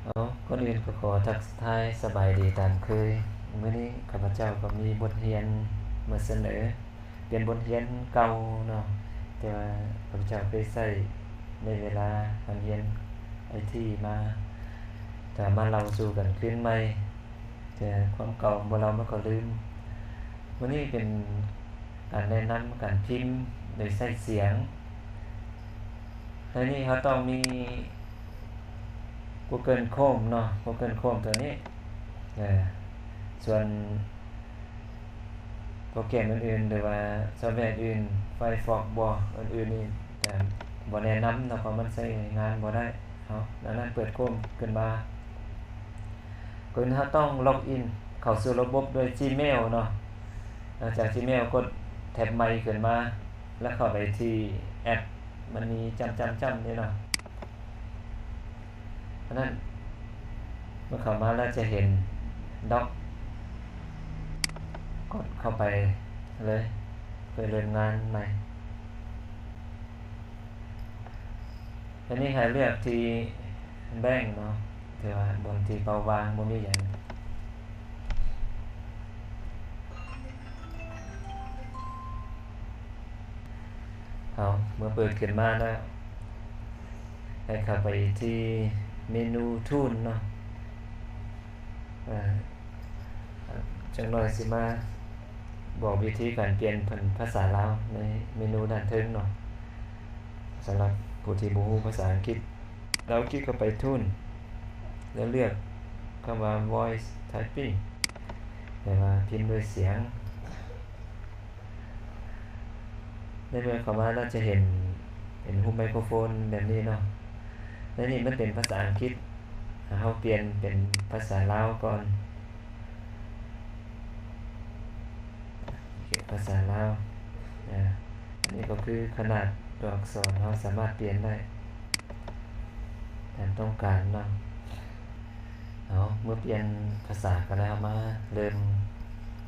ເອົາ, ກ່ອນອື່ນກໍຂໍທັກທາຍສະບາຍດີຕາມເຄີຍ. ມື້ນີ້ຂ້າພະເຈົ້າກໍມີບົດຮຽນມາສະເໜີ, ເປັນບົດຮຽນເກົ່າເນາະ, ແຕ່ວ່າຂ້າພະເຈົ້າເຄີຍໃຊ້ໃນເວລາເຮົາຮຽນໄອທີມາ, ແຕ່ມາເລົ່າສູ່ກັນຄືນໃໝ່. ແຕ່ຄວາມເກົ່າບໍ່ເລົ່າມັນກໍລືມ. ມື້ນີ້ເປັນການແນະນຳການພິມໂດຍໃຊ້ສຽງ. ໃນນີ້ເຮົາຕ້ອງມີ Google Chrome ເນາະ, Google Chrome ຕົວນີ້. ເອີ ສ່ວນໂປຣແກຣມອື່ນໆ ຫຼືວ່າຊອບແວອື່ນໆ Firefox ບໍ ອື່ນໆນີ້ ຈະບໍ່ແນະນຳເນາະ, ເພາະມັນໃຊ້ງານບໍ່ໄດ້. ເອົາ, ດັ່ງນັ້ນເປີດ Chrome ຂຶ້ນມາ. ກ່ອນອື່ນເຮົາຕ້ອງ log in ເຂົ້າສູ່ລະບົບດ້ວຍ Gmail ເນາະ. ຫຼັງຈາກ Gmail ກົດແທັບໃໝ່ຂຶ້ນມາ ແລ້ວເຂົ້າໄປທີ່ແອັບ ມັນມີຈ້ຳໆໆນີ້ເນາະ. ອັນນັ້ນ ເມື່ອເຂົ້າມາແລ້ວຈະເຫັນ Dock ກົດເຂົ້າໄປເລີຍ ເພື່ອເລີ່ມງານໃໝ່. ອັນນີ້ໃຫ້ເລືອກທີ່ Blank ເນາະ, ຖືວ່າບ່ອນທີ່ເປົ່າວ່າງ ບໍ່ມີຫຍັງ. ເອົາ, ເມື່ອເປີດຂຶ້ນມາແລ້ວ ໃຫ້ເຂົ້າໄປທີ່ເມນູ Tool ເນາະ. ເອີ ຈັກໜ້ອຍຊິມາບອກວິທີການປ່ຽນເປັນພາສາລາວໃນເມນູດ້ານເທິງເນາະ, ສຳລັບຜູ້ທີ່ບໍ່ຮູ້ພາສາອັງກິດ. ແລ້ວຄລິກເຂົ້າໄປ Tool ແລ້ວເລືອກຄຳວ່າ Voice Typing ແປວ່າພິມດ້ວຍສຽງ. ໃນເມື່ອເຂົ້າມາແລ້ວຈະເຫັນເປັນຮູບໄມໂຄຣໂຟນແບບນີ້ເນາະ. ໃນນີ້ມັນເປັນພາສາອັງກິດ, ເຮົາປ່ຽນເປັນພາສາລາວກ່ອນ. ໂອເຄ, ພາສາລາວ. ອາ, ອັນນີ້ກໍຄືຂະໜາດຕົວອັກສອນ ເຮົາສາມາດປ່ຽນໄດ້ຕາມຕ້ອງການເນາະ. ເອົາ, ເມື່ອປ່ຽນພາສາກໍແລ້ວ, ເຮົາມາເລີ່ມ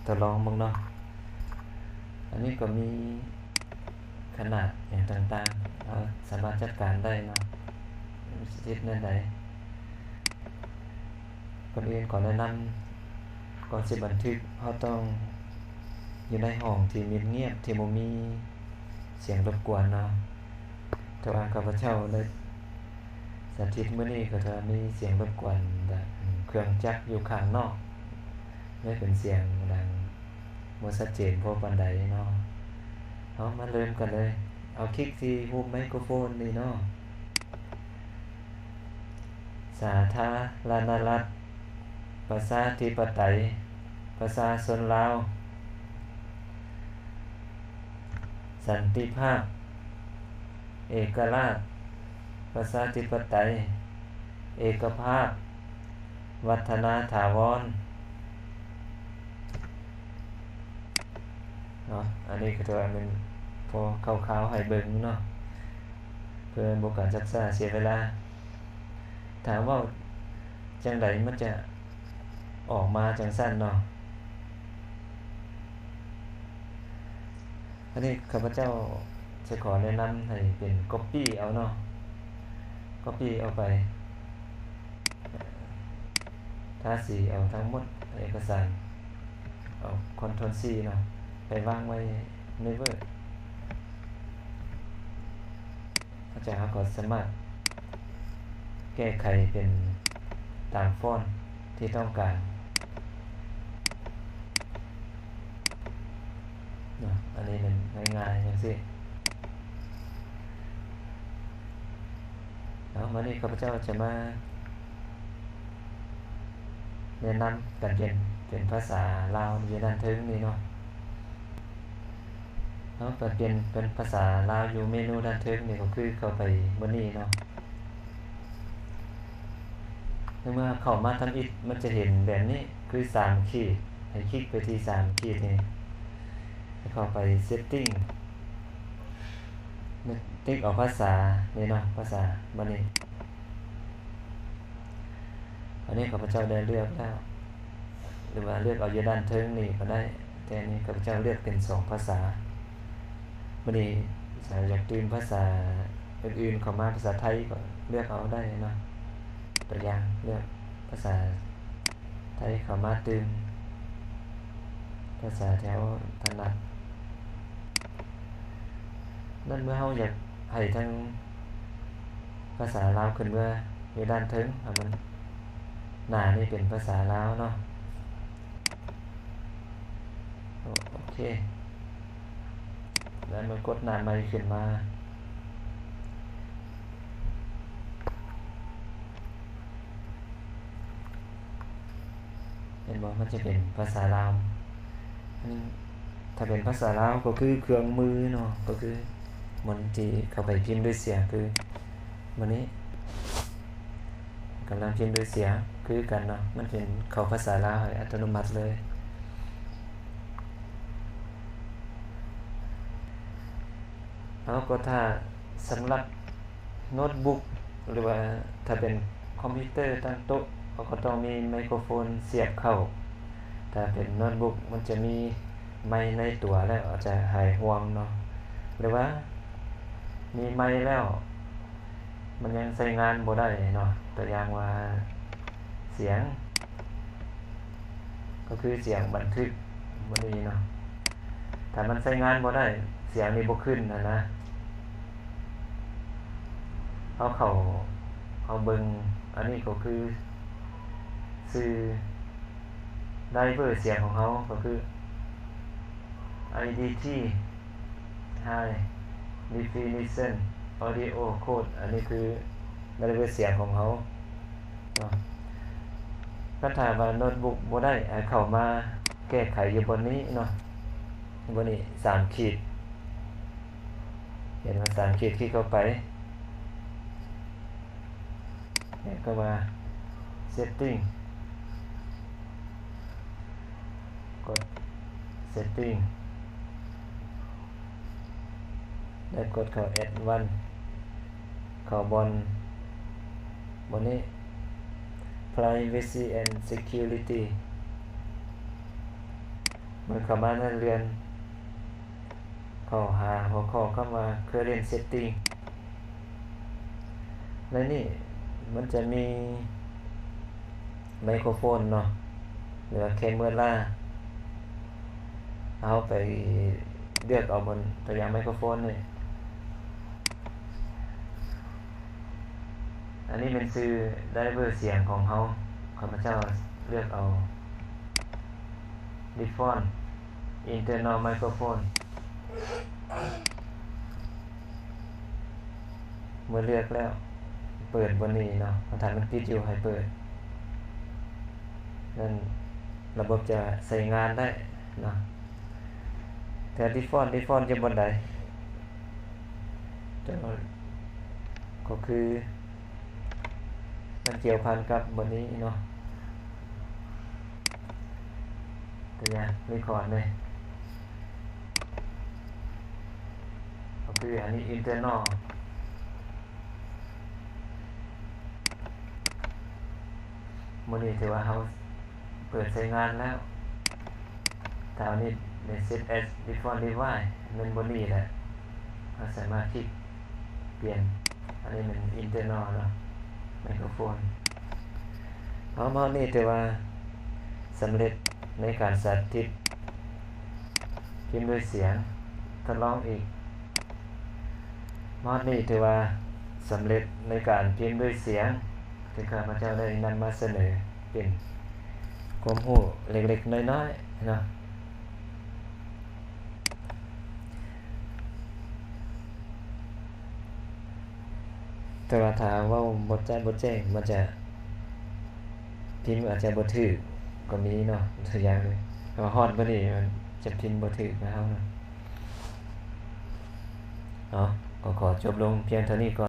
ທົດລອງເບິ່ງເນາະ. ອັນນີ້ກໍມີຂະໜາດຫຍັງຕ່າງໆ ເຮົາສາມາດຈັດການໄດ້ເນາະ, ເຮັດແນວໃດ. ກ່ອນອື່ນຂໍແນະນຳ, ກ່ອນຊິບັນທຶກ ເຮົາຕ້ອງຢູ່ໃນຫ້ອງທີ່ມິດງຽບ ທີ່ບໍ່ມີສຽງລົບກວນເນາະ. ແຕ່ວ່າຂ້າພະເຈົ້າໄດ້ສາທິດມື້ນີ້ ກໍຈະມີສຽງລົບກວນຈາກເຄື່ອງຈັກຢູ່ຂ້າງນອກ, ເລີຍເປັນສຽງດັງບໍ່ຊັດເຈນພໍປານໃດເນາະ. ເຮົາມາເລີ່ມກັນເລີຍ. ເອົາ, ຄລິກທີ່ຮູບໄມໂຄຣໂຟນນີ້ເນາະ. ສາທາລະນະລັດ ປະຊາທິປະໄຕ ປະຊາຊົນລາວ ສັນຕິພາບ ເອກະລາດ ປະຊາທິປະໄຕ ເອກະພາບ ວັດທະນາຖາວອນ. ເນາະ, ອັນນີ້ກໍຖືວ່າແມ່ນພໍຄ່າວໆໃຫ້ເບິ່ງເນາະ ເພື່ອບໍ່ການຊັກຊ້າເສຍເວລາ. ຖ້າເວົ້າຈັ່ງໃດມັນຈະອອກມາຈັ່ງຊັ້ນເນາະ. ອັນນີ້ຂ້າພະເຈົ້າຈະຂໍແນະນຳໃຫ້ເປັນ Copy ເອົາເນາະ, Copy ເອົາໄປ ທາສີເອົາທັງໝົດເອກະສານ, ເອົາ Ctrl C ເນາະ, ໄປວາງໄວ້ໃນ Word. ຈາກເຮົາກໍສາມາດແກ້ໄຂເປັນຕາມຟອນທີ່ຕ້ອງການເນາະ. ອັນນີ້ແມ່ນງ່າຍໆຈັ່ງຊີ້ເນາະ. ບາດນີ້ຂ້າພະເຈົ້າຈະມາ ແນະນຳການປ່ຽນເປັນພາສາລາວຢູ່ດ້ານເທິງນີ້ເນາະ. ເຮົາການປ່ຽນເປັນພາສາລາວຢູ່ເມນູດ້ານເທິງນີ້ກໍຄືເຂົ້າໄປບ່ອນນີ້ເນາະ. ໃນເມື່ອເຂົ້າມາທຳອິດ ມັນຈະເຫັນແບບນີ້ ຄືສາມຂີດ, ໃຫ້ຄລິກໄປທີ່ສາມຂີດນີ້ ແລ້ວເຂົ້າໄປ Setting ຕິກເອົາພາສານີ້ເນາະ, ພາສາບາດນີ້. ອັນນີ້ຂ້າພະເຈົ້າໄດ້ເລືອກແລ້ວ ຫຼືວ່າເລືອກເອົາຢູ່ດ້ານເທິງນີ້ກໍໄດ້, ແຕ່ອັນນີ້ຂ້າພະເຈົ້າເລືອກເປັນສອງພາສາ. ບາດນີ້ຖ້າຢາກຕື່ມພາສາອື່ນໆເຂົ້າມາ, ພາສາໄທກໍເລືອກເອົາໄດ້ເນາະ. ຕົວຢ່າງ ເລືອກພາສາໄທເຂົ້າມາຕື່ມ ພາສາທີ່ເຮົາຖະໜັດ. ນັ້ນເມື່ອເຮົາຢາກໃຫ້ທັງພາສາລາວຂຶ້ນເມືອຢູ່ດ້ານເທິງ ເອົາມັນ ໜ້ານີ້ເປັນພາສາລາວເນາະ. ໂອເຄ ແລ້ວມາກົດໜ້າໃໝ່ຂຶ້ນມາ ເຫັນບໍ່? ມັນຈະເປັນພາສາລາວ. ອັນນີ້ ຖ້າເປັນພາສາລາວກໍຄືເຄື່ອງມືເນາະ ກໍຄືມັນທີ່ເຂົ້າໄປພິມດ້ວຍສຽງ ຄືມື້ນີ້ກຳລັງພິມດ້ວຍສຽງຄືກັນເນາະ ມັນເປັນເຂົ້າພາສາລາວໃຫ້ອັດຕະໂນມັດເລີຍ. ເຮົາກໍຖ້າສຳລັບໂນ້ດບຸກ ຫຼືວ່າຖ້າເປັນຄອມພິວເຕີຕັ້ງໂຕະ ເຮົາກໍຕ້ອງມີໄມໂຄຣໂຟນສຽບເຂົ້າ. ຖ້າເປັນໂນ້ດບຸກມັນຈະມີໄມໃນຕົວແລ້ວ ອາດຈະຫາຍຫ່ວງເນາະ ຫຼືວ່າມີໄມແລ້ວ ມັນຍັງໃຊ້ງານບໍ່ໄດ້ເນາະ. ຕົວຢ່າງວ່າສຽງ ກໍຄືສຽງບັນທຶກບໍ່ດີເນາະ ຖ້າມັນໃຊ້ງານບໍ່ໄດ້ ສຽງນີ້ບໍ່ຂຶ້ນຫັ້ນນະ. ເຮົາເຂົ້າ ເຮົາເບິ່ງ ອັນນີ້ກໍຄືຊື່ໄດຣເວີສຽງຂອງເຮົາ ກໍຄື ໄອດີທີ High Definition Audio Code ອັນນີ້ຄືໄດຣເວີສຽງຂອງເຮົາເນາະ. ຄັນຖ້າວ່າໂນ້ດບຸກບໍ່ໄດ້ ໃຫ້ເຂົ້າມາແກ້ໄຂຢູ່ບ່ອນນີ້ເນາະ ບ່ອນນີ້ສາມຂີດ ເຫັນວ່າສາມຂີດ ຄລິກເຂົ້າໄປ ແລ້ວກໍວ່າ Setting ກົດ Setting ແລ້ວກົດເຂົ້າ Advanced ເຂົ້າບ່ອນ ບ່ອນນີ້ Privacy and Security ເມື່ອເຂົ້າມາໃນເລື່ອນ ເຂົ້າຫາຫົວຂໍ້ຄຳວ່າ Current Setting ໃນນີ້ມັນຈະມີໄມໂຄຣໂຟນເນາະ ຫຼືວ່າແຄເມີຣາ ເຮົາໄປເລືອກເອົາ ຕົວຢ່າງໄມໂຄຣໂຟນນີ້ ອັນນີ້ແມ່ນຊື່ໄດຣເວີສຽງຂອງເຮົາ ຂ້າພະເຈົ້າເລືອກເອົາ Default Internal Microphone ເມື່ອເລືອກແລ້ວ ເປີດບ່ອນນີ້ເນາະ ຄັນຖ້າມັນຕິດຢູ່ໃຫ້ເປີດ ນັ້ນລະບົບຈະໃຊ້ງານໄດ້ເນາະ. ແຕ່ Default Default ຢູ່ບ່ອນໃດ? ກໍຄືມັນກ່ຽວພັນກັບບ່ອນນີ້ເນາະ. ຕົວຢ່າງ Record ເລີຍ ກໍຄືອັນນີ້ Internal ມື້ນີ້ຖືວ່າເຮົາເປີດໃຊ້ງານແລ້ວ. ຖ້າອັນນີ້ Set as Default Device ແມ່ນບ່ອນນີ້ແຫຼະ ເຮົາສາມາດຄລິກປ່ຽນ. ອັນນີ້ແມ່ນ Internal ເນາະ Microphone. ເຮົາມາຮອດນີ້ຖືວ່າສຳເລັດໃນການສາທິດພິມດ້ວຍສຽງ. ທົດລອງອີກ. ມາຮອດນີ້ຖືວ່າສຳເລັດໃນການພິມດ້ວຍສຽງ ທີ່ຂ້າພະເຈົ້າໄດ້ນຳມາສະເໜີເປັນຄວາມຮູ້ເລັກໆນ້ອຍໆເນາະ. ແຕ່ວ່າຖ້າເວົ້າບໍ່ຈະ ບໍ່ແຈ້ງ ມັນຈະພິມອາດຈະບໍ່ຖືກກໍມີເນາະ. ຕົວຢ່າງເລີຍ ວ່າຮອດມື້ນີ້ມັນຈະພິມບໍ່ຖືກນຳເຮົາເນາະ. ເນາະ ກໍຂໍຈົບລົງພຽງເທົ່ານີ້ກ່ອນ.